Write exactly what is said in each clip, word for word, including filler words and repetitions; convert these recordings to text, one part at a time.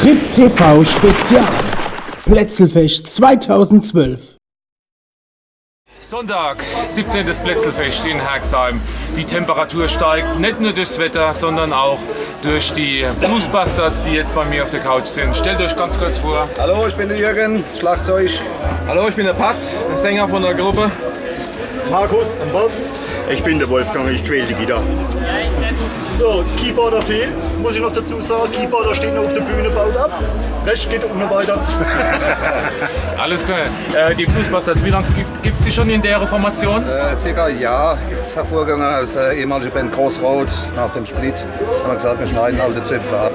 Hip T V Spezial. Plätzelfest zweitausendzwölf. Sonntag, siebzehntes Plätzelfest in Herxheim. Die Temperatur steigt, nicht nur durchs Wetter, sondern auch durch die Blues Bastards, die jetzt bei mir auf der Couch sind. Stellt euch ganz kurz vor. Hallo, ich bin der Jürgen, Schlagzeug. Hallo, ich bin der Pat, der Sänger von der Gruppe. Markus am Bass. Ich bin der Wolfgang, ich quäl die Gitarre. So, Keyboarder fehlt, muss ich noch dazu sagen. Keyboarder steht noch auf der Bühne, baut ab. Rest geht ohne weiter. Alles klar. Äh, die Blues Bastards, wie lange gibt es die schon in der Formation? Äh, circa ein Jahr, ist hervorgegangen aus der ehemaligen Band Crossroad nach dem Split. Haben wir gesagt, wir schneiden alte Zöpfe ab.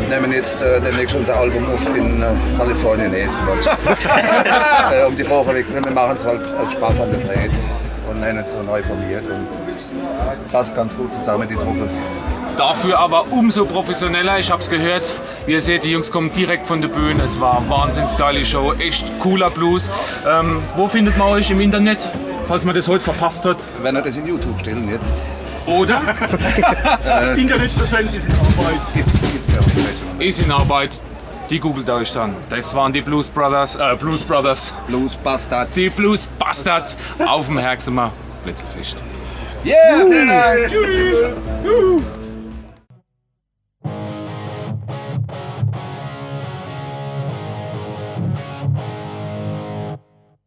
Nehmen jetzt äh, demnächst unser Album auf in äh, Kalifornien. Nee, ist Quatsch. Äh, um die Frage vorwegzunehmen, wir machen es halt aus Spaß an der Freude und haben uns so neu formiert und passt ganz gut zusammen, die Truppe. Dafür aber umso professioneller. Ich habe es gehört. Wie ihr seht, die Jungs kommen direkt von der Bühne. Es war eine wahnsinns geile Show. Echt cooler Blues. Ähm, wo findet man euch im Internet, falls man das heute verpasst hat? Wenn wir das in YouTube stellen jetzt, Oder? Internetpräsenz ist in Arbeit. Gibt, gibt glaube ich, Ist in Arbeit. Die googelt euch dann. Das waren die Blues Brothers, äh, Blues Brothers, Blues Bastards. Die Blues Bastards auf dem Herxheimer Plätzelfest. Yeah, vielen Dank. Tschüss.